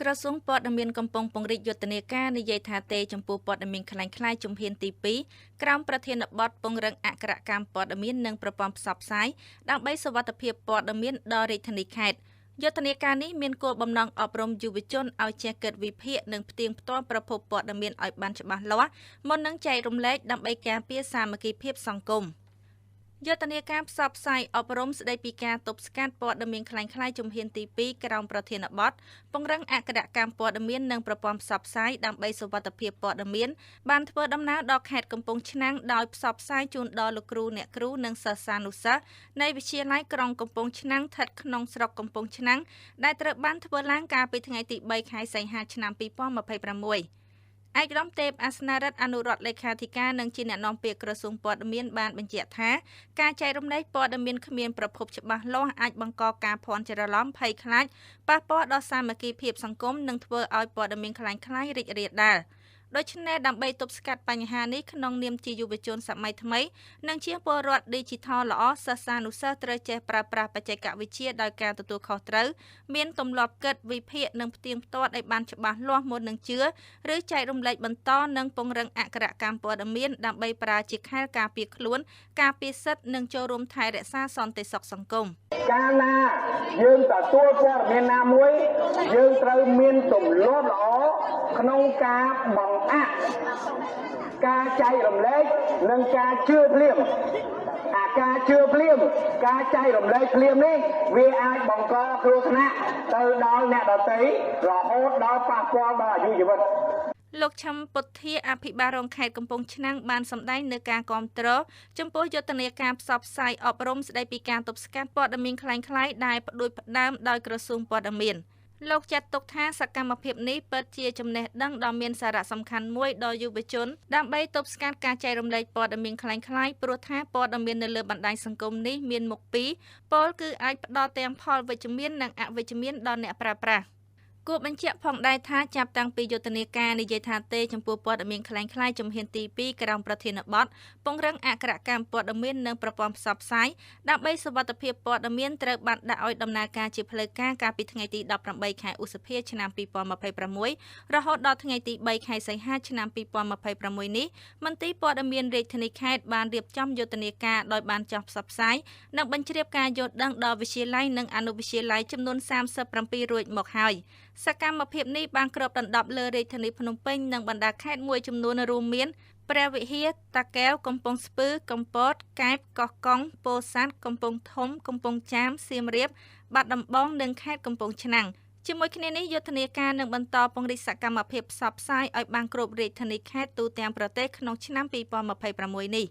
ក្រសួងព័ត៌មានកំពុងពង្រីកយុទ្ធនាការនិយាយថាទេចំពោះព័ត៌មានក្លែងក្លាយជំហានទី2ក្រោមប្រធានបទពង្រឹងអក្ខរកម្មព័ត៌មាននិងប្រព័ន្ធផ្សព្វផ្សាយដើម្បីសុវត្ថិភាពព័ត៌មានដល់រាជធានីខេត្តយុទ្ធនាការនេះមានគោលបំណងអប់រំយុវជនឲ្យចេះគិតវិភាគនិងផ្ទៀងផ្ទាត់ប្រភពព័ត៌មានឲ្យបានច្បាស់លាស់មុននឹងចែករំលែកដើម្បីការពារសាមគ្គីភាពសង្គមយុទ្ធនាការផ្សព្វផ្សាយអប់រំស្ដីពីការទប់ស្កាត់ព័ត៌មានក្លែងក្លាយជំហានទី2ក្រោមប្រធានបទពង្រឹងអក្ខរកម្មព័ត៌មាននិងប្រព័ន្ធផ្សព្វផ្សាយដើម្បីសុវត្ថិភាពព័ត៌មានបានធ្វើដំណើរដល់ខេត្តកំពង់ឆ្នាំងដោយផ្សព្វផ្សាយជូនដល់លោកគ្រូអ្នកគ្រូនិងសិស្សានុសិស្សនៃវិទ្យាល័យក្រុងកំពង់ឆ្នាំងស្ថិតក្នុងស្រុកកំពង់ឆ្នាំងដែលត្រូវបានធ្វើឡើងកាលពីថ្ងៃទី3ខែសីហាឆ្នាំ2026ឯកឧត្តមទេពអាសនារិទ្ធអនុរដ្ឋលេខាធិការនិងជាអ្នកនាំពាក្យក្រសួងព័ត៌មានបានបញ្ជាក់ថាការចែករំលែកព័ត៌មានគ្មានប្រភពច្បាស់លាស់អាចបង្កការភ័ន្តច្រឡំភ័យខ្លាចប៉ះពាល់ដល់សាមគ្គីភាពសង្គមនិងធ្វើឲ្យព័ត៌មានក្លែងក្លាយរីករាលដាលដូច្នេះដើម្បីទប់ស្កាត់បញ្ហានេះក្នុងនាមជាយុវជនសម័យថ្មីនិងជាពលរដ្ឋឌីជីថលល្អសិស្សានុសិស្សត្រូវចេះប្រើប្រាស់បច្ចេកវិទ្យាដោយការទទួលខុសត្រូវមានទម្លាប់គិតវិភាគនិងផ្ទៀងផ្ទាត់ឲ្យបានច្បាស់លាស់មុននឹងជឿឬចែករំលែកបន្តនិងពង្រឹងអក្ខរកម្មព័ត៌មានដើម្បីប្រើជាខែលការពារខ្លួនការពារសិទ្ធិនិងចូលរួមថែរក្សាសន្តិសុខសង្គមកាលណាយើងទទួលព័ត៌មានណាមួយយើងត្រូវមានទម្លាប់ល្អក្នុងការបង្អាក់ការចែករំលែកនិងការជឿភ្លាមអាការជឿភ្លាមការចែករំលែកភ្លាមនេះវាអាចបង្កគ្រោះថ្នាក់ទៅដល់អ្នកដទៃរហូតដល់ប៉ះពាល់ដល់អាយុជីវិតលោកឈឹមពុទ្ធាអភិបាលរងខេត្តកំពង់ឆ្នាំងបានសម្ដែងនៅការគាំទ្រចំពោះយុទ្ធនាការផ្សព្វផ្សាយអប់រំស្ដីពីការទប់ស្កាត់ព័ត៌មានក្លែងក្លាយដែលផ្ដួចផ្ដើមដោយក្រសួងព័ត៌មានលោកចាត់ទុកថាសកម្មភាពនេះពិតជាចំណេះដឹងដ៏មានសារៈសំខាន់មួយដល់យុវជនដើម្បីទប់ស្កាត់ការចែករំលែកព័ត៌មានក្លែងក្លាយព្រោះថាព័ត៌មាននៅលើបណ្ដាញសង្គមនេះមានមុខពីរពោលគឺអាចផ្ដល់ទាំងផលវិជ្ជមាននិងអវិជ្ជមានដល់អ្នកប្រើប្រាស់គួរបញ្ជាក់ផងដែរថាចាប់តាំងពីយុទ្ធនាការនិយាយថាទេចំពោះព័ត៌មានក្លែងក្លាយជំហានទី2ក្រោមប្រធានបទពង្រឹងអក្ខរកម្មព័ត៌មាននិងប្រព័ន្ធផ្សព្វផ្សាយដើម្បីសុវត្ថិភាពព័ត៌មានត្រូវបានដាក់ឲ្យដំណើរការជាផ្លូវការកាលពីថ្ងៃទី18ខែឧសភាឆ្នាំ2026រហូតដល់ថ្ងៃទី3ខែសីហាឆ្នាំ2026នេះមន្ទីរព័ត៌មានរាជធានីខេត្តបានរៀបចំយុទ្ធនាការដោយបានចុះផ្សព្វផ្សាយនិងបញ្ជ្រាបការយល់ដឹងដល់វិទ្យាល័យនិងអនុវិទ្យាល័យចំនួន37រួចមកហើយសកម្មភាពនេះបានគ្របដណ្ដប់លើរាជធានីភ្នំពេញនិងបណ្ដាខេត្តមួយចំនួនរួមមានព្រះវិហារតាកែវកំពង់ស្ពឺកំពតកែបកោះកុងពោធិ៍សាត់កំពង់ធំកំពង់ចាមសៀមរាបបាត់ដំបងនិងខេត្តកំពង់ឆ្នាំងជាមួយគ្នានេះយុទ្ធនាការនឹងបន្តពង្រីកសកម្មភាពផ្សព្វផ្សាយឲ្យបានគ្រប់រាជធានីខេត្តទូទាំងប្រទេសក្នុងឆ្នាំ2026នេះ